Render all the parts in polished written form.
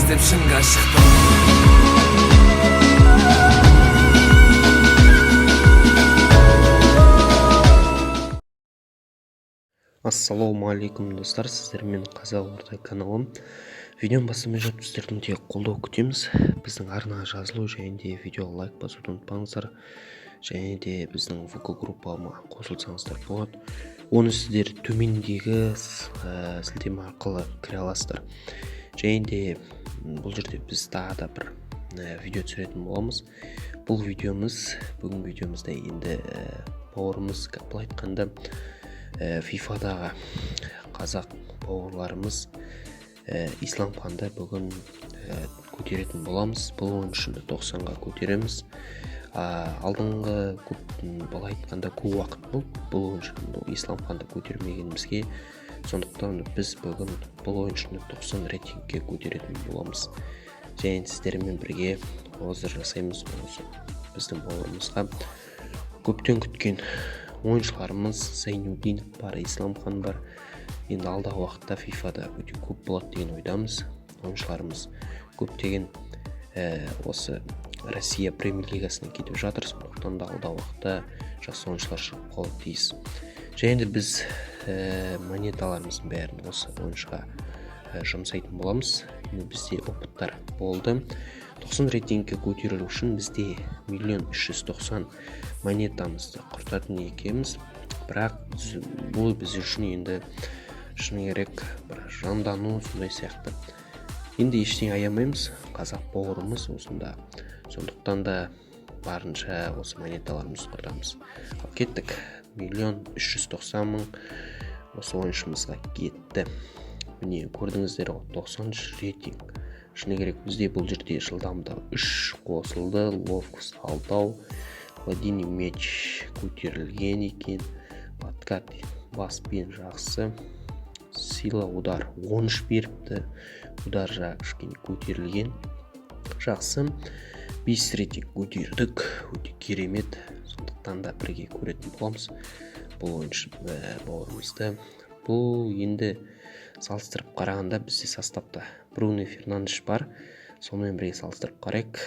Іздеп шыңға шықтым. Ассалаумағалейкум, достар! Сіздермен Қазақ Орда каналы. Видеоны бастамай жатып, сіздердің де қолдау күтеміз. Біздің арнаға жазылу және де видеоға лайк басуды ұмытпаңыздар. Және де біздің ВК группама қосылсаңыздар болады. Оны сіздер төмендегі сілтеме арқылы кіре аласыздар. Және де бұл жерде біз тағы да бір видео түсіретін боламыз. Бұл видеомыз, бүгінгі видеомызда енді бауырымыз, былай айтқанда, фифадағы қазақ бауырларымыз Исламханды бүгін көтеретін боламыз. Бұл ойыншыны 90-ға көтереміз. Алдыңғы көп, былай айтқанда, көп уақыт болды бұл ойыншыны, Исламханды көтермегенімізге. Сондықтан біз бүгін бұл ойыншыны 90 рейтингке көтеретін боламыз және сіздермен бірге обзор жасаймыз. Осы біздің бауырымызға көптен күткен ойыншыларымыз Зайнудинов бар, Исламхан бар. Енді алдағы уақытта фифада өте көп болады деген ойдамыз ойыншыларымыз. Көптеген осы Россия премьер лигасына кетіп жатыр, сондықтан да алдағы уақытта жақсы ойыншылар шығып қалуы тиіс. Және де біз монеталарымыздың бәрін осы ойыншыға жұмсайтын боламыз. Енді бізде опыттар болды. 90 рейтингке көтерілу үшін бізде 1 390 000 монетамызды құртатын екенбіз. Бірақ бұл біз үшін енді шыны керек бір жандану сондай сияқты. Енді ештеңе аямаймыз, қазақ бауырымыз осында, сондықтан да барынша осы монеталарымызды құртамыз. Ал кеттік! 1 390 000 осы ойыншымызға кетті. Міне, көрдіңіздер ғой, 90 рейтинг. Шыны керек, бізде бұл жерде жылдамдығы үш қосылды, ловкость алтау, владение мяч көтерілген екен, подкат баспен жақсы, сила удар 13 беріпті, удар жағы кішкене көтерілген, жақсы. 5 рейтинг көтердік, өте керемет. Сондықтан да бірге көретін боламыз бұл ойыншы бауырымызды. Бұл енді салыстырып қарағанда, бізде составта Бруно Фернандеш бар, сонымен бірге салыстырып қарайық.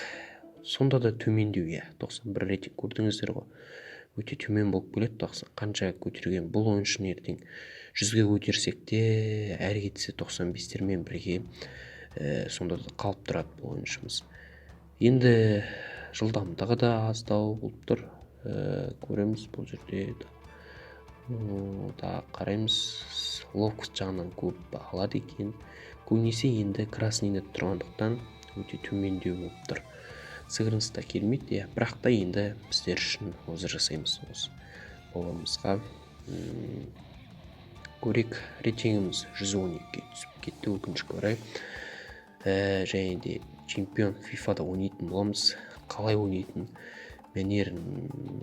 Сонда да төмендеу, иә, 91 рейтинг, көрдіңіздер ғой, өте төмен болып келеді. 90 қанша көтерген бұл ойыншыны ертең 100-ге көтерсек те, әрі кетсе 95-термен бірге сонда да қалып тұрады бұл ойыншымыз. Енді жылдамдығы да аздау болып тұр. Көреміз бұл жерде, тағы қараймыз. Ловкость жағынан көп алады екен көбінесе. Енді красныйда тұрғандықтан өте төмендеу болып тұр, сыгранность та келмейді, иә. Бірақ та енді біздер үшін обзор жасаймыз осы бауырымызға. Көрейік, рейтингіміз 112-ге түсіп кетті, өкінішке орай. Және де чемпион фифада ойнайтын боламыз. Қалай ойнайтын мәнерін,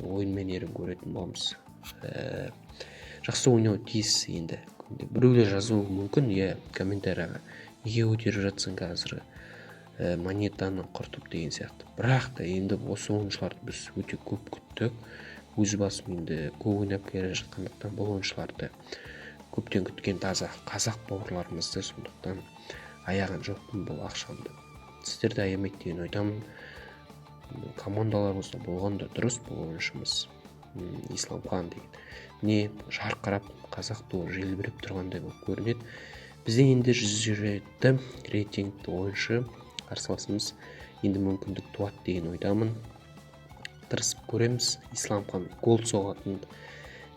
ойын мәнерін көретін боламыз. Жақсы ойнауы тиіс. Енді біреулер жазуы мүмкін, иә, комментарийға: «Неге көтеріп жатсың қазір монетаны құртып?» деген сияқты. Бірақ та енді осы ойыншыларды біз өте көп күттік. Өз басым енді көп ойнап келе жатқандықтан, бұл ойыншыларды көптен күткен таза қазақ бауырларымызды, сондықтан аяған жоқпын бұл ақшамды. Сіздер де аямайды деген ойдамын. Командаларыңызда болған да дұрыс бұл ойыншымыз, Исламхан деген. Міне, жарқырап қазақ туы желбіреп тұрғандай болып көрінеді. Бізде енді 107 рейтингті ойыншы қарсыласымыз. Енді мүмкіндік туады деген ойдамын, тырысып көреміз. Исламхан гол соғатын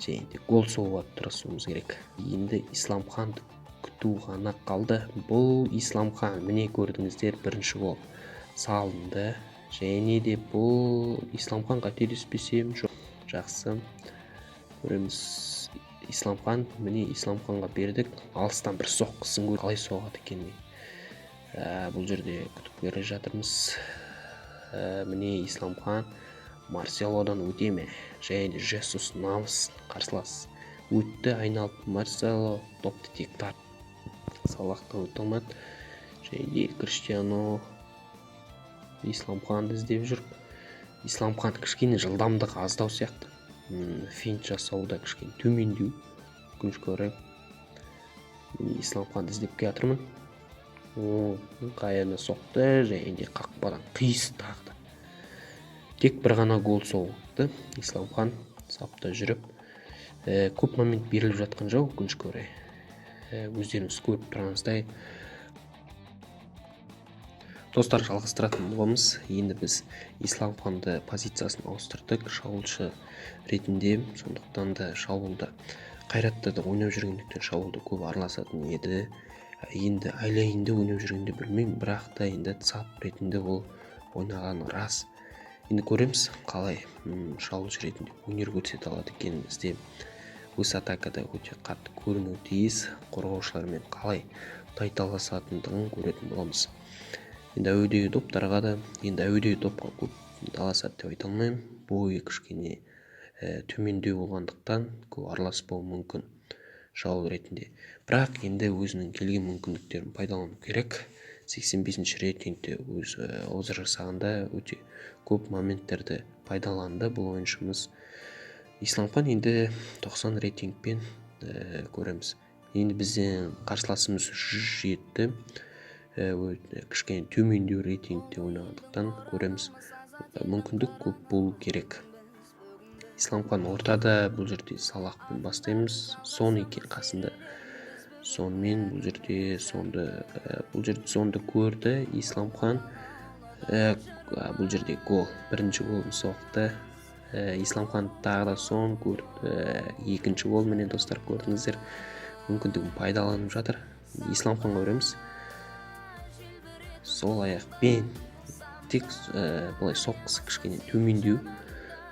және де гол соғуға тырысуымыз керек. Енді Исламханды күту ғана қалды. Бұл Исламхан, міне, көрдіңіздер, бірінші гол салынды. Және де бұл Исламхан, қателеспесем, жоқ, жақсы, көреміз. Исламхан, міне, Исламханға бердік. Алыстан бір соққысын көр, қалай соғады екен. Бұл жерде күтіп келе жатырмыз. Міне, Исламхан Марселодан өте ме? Және де Жесус Навас қарсылас өтті айналып. Марсело допты тек тарт, Салахтан өте алмады. Және де Криштиано Исламханды іздеп жүр. Исламхан кішкене жылдамдығы аздау сияқты, финт жасауда кішкене төмендеу, өкінішке орай. Міне, Исламханды іздеп келе жатырмын. Аяғына соқты және де қақпадан қиыс тағы да. Тек бір ғана гол соқты Исламхан сапта жүріп. Көп момент беріліп жатқан жоқ, өкінішке орай. Өздеріңіз көріп тұрғаныңыздай. Достар, жалғастыратын боламыз. Енді біз Исламханды позициясын ауыстырдық шабуылшы ретінде. Сондықтан да шабуылда Қайратта да ойнап жүргендіктен шабуылда көп араласатын еді. Енді Айлайында ойнап жүргенде білмеймін, бірақ та енді ЦАП ретінде ол ойнағаны рас. Енді көреміз, қалай шабуылшы ретінде өнер көрсете алады екенін. Бізде өз атакада өте қатты көрінуі тиіс. Қорғаушылармен қалай тайталасатындығын көретін боламыз. Енді әуедегі доптарға да, енді әуедегі допқа көп таласады деп айта алмаймын. Бойы кішкене төмендеу болғандықтан көп араласпауы мүмкін шабуыл ретінде. Бірақ енді өзінің келген мүмкіндіктерін пайдалану керек. 85-ші рейтингте өз озыр жасағанда өте көп моменттерді пайдаланды бұл ойыншымыз. Исламхан енді 90 рейтингпен көреміз. Енді бізден қарсыласымыз 107. Кішкене төмендеу рейтингте ойнағандықтан көреміз. Мүмкіндік көп болу керек. Исламхан ортада, бұл жерде Салахпен бастаймыз. Сон екен қасында. Сонымен бұл жерде Сонды, бұл жерде Сонды көрді Исламхан. Бұл жерде гол, бірінші голын соқты. Исламхан тағы да Сон көрді. Екінші гол міне, достар, көрдіңіздер. Мүмкіндігін пайдаланып жатыр. Исламханға көреміз. Сол аяқпен тек былай соққысы кішкене төмендеу,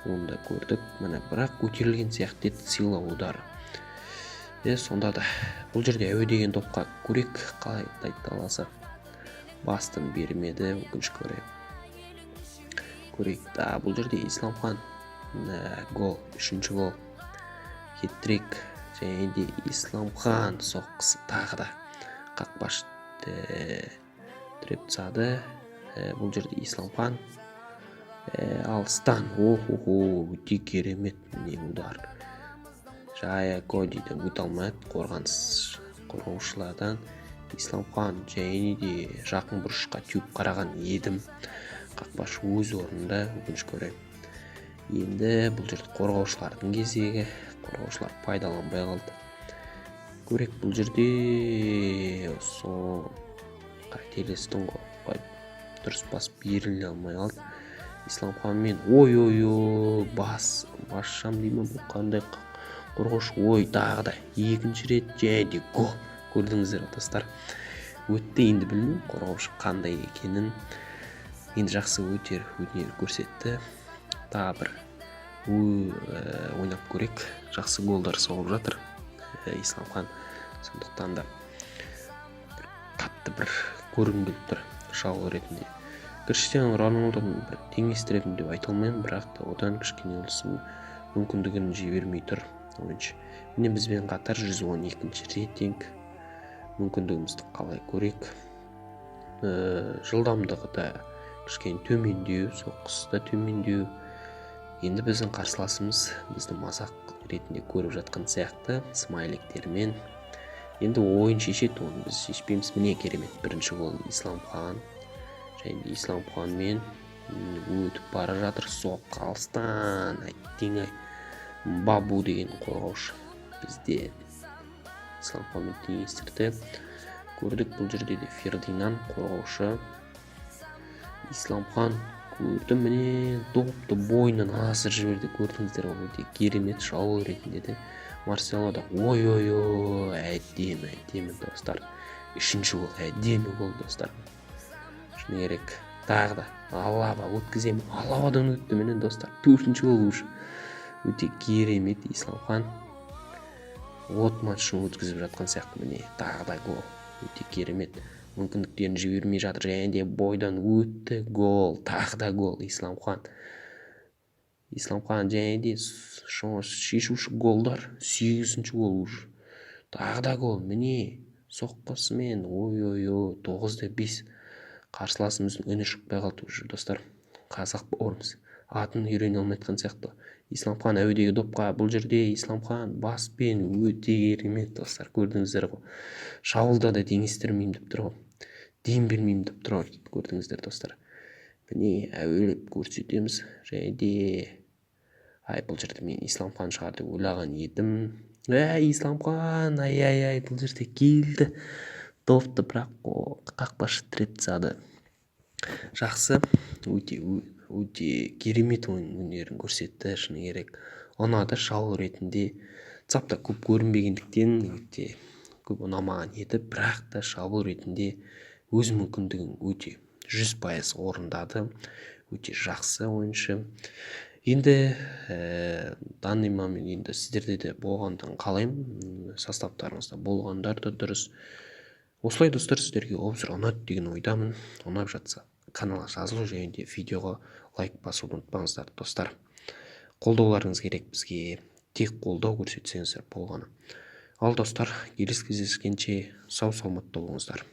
оны да көрдік. Міне, бірақ көтерілген сияқты еді сила удары. Сонда да бұл жерде әуе деген допқа көрейік, қалай тайталаса. Бастын бермеді, өкінішке орай. Көрейік та, бұл жерде Исламхан, гол, үшінші гол. Хет-трик. Және де Исламхан соққысы тағы да қақпашы тіреп тастады. Бұл жерде Исламхан алыстан, о-хо-хо, өте керемет міне удар. Жая Кодиден өте алмады қорғаныс қорғаушылардан. Исламхан және де жақын бұрышқа теуіп қараған едім. Қақпашы өз орнында, өкінішке орай. Енді бұл жерде қорғаушылардың кезегі, қорғаушылар пайдаланбай қалды. Көрейік, бұл жерде Сон қателестің ғой, дұрыс бас беріле алмай қалды. Исламханмен, ой ой ой, бас басшам деймін, бұл қандай қорғаушы? Ой, тағы да екінші рет және де гол. Көрдіңіздер, достар, өтті. Енді білмеймін қорғаушы қандай екенін. Енді жақсы өтер өнер көрсетті. Тағы бір ойнап көрейік. Жақсы голдар соғып жатыр Исламхан, сондықтан да бір қатты бір көргім келіп тұр шабуыл ретінде. Криштиану Роналдоны бір теңестіремін деп айта алмаймын, бірақ та одан кішкене болсын мүмкіндігін жібермей тұр ойыншы. Міне, бізбен қатар 112 рейтинг. Мүмкіндігімізді қалай көрейік. Жылдамдығы да кішкене төмендеу, соққысы да төмендеу. Енді біздің қарсыласымыз бізді мазақ ретінде көріп жатқан сияқты смайликтермен. Енді ойын шешеді, оны біз шешпейміз. Міне, керемет бірінші гол Исламхан. Және де Исламханмен өтіп бара жатыр. Соққы алыстан, әттең ай, Бабу деген қорғаушы бізде Исламханмен теңестірді. Көрдік, бұл жерде де Фердинанд қорғаушы. Исламхан көрді, міне, допты бойынан асырып жіберді, көрдіңіздер ғой, өте керемет шабуыл ретінде де. Марсело да, ой ой ой, әдемі, әдемі, достар, үшінші гол, әдемі гол, достар, шыны керек. Тағы да Алаба өткіземін, Алабадан өтті, міне, достар, төртінші гол уже. Өте керемет Исламхан от матчын өткізіп жатқан сияқты. Міне, тағы да гол, өте керемет, мүмкіндіктерін жібермей жатыр. Және де бойдан өтті, гол, тағы да гол Исламхан. Исламхан және де шешуші голдар, сегізінші гол уже. Тағы да гол, міне, соққысымен, ой ой ой, 9-5. Қарсыласымыздың үні шықпай қалды уже, достар. Қазақ бауырымыз атын үйрене алмай жатқан сияқты. Исламхан әуедегі допқа, бұл жерде Исламхан баспен, өте керемет, достар, көрдіңіздер ғой. Шабуылда да теңестірмеймін деп тұр ғой. Дем бермеймін деп тұр, көрдіңіздер, достар. Міне, әуелеп көрсетеміз. Және де, ай, бұл жерде мен Исламхан шығар деп ойлаған едім. Әй, Исламхан, ай, ай, ай, бұл жерде келді допты, бірақ қақпашы тіреп тастады. Жақсы, өте өте керемет ойын өнерін көрсетті, шыны керек, ұнады. Шабуыл ретінде цапта көп көрінбегендіктен, өте көп ұнамаған еді, бірақ та шабуыл ретінде өз мүмкіндігін өте 100% орындады. Өте жақсы ойыншы. Енді данный момент енді сіздерде де болғандығын қалаймын, составтарыңызда болғандар да дұрыс. Осылай, достар, сіздерге обзор ұнады деген ойдамын. Ұнап жатса, каналға жазылу және де видеоға лайк басуды ұмытпаңыздар, достар. Қолдауларыңыз керек бізге, тек қолдау көрсетсеңіздер болғаны. Ал, достар, келесі кездескенше сау саламатта болыңыздар.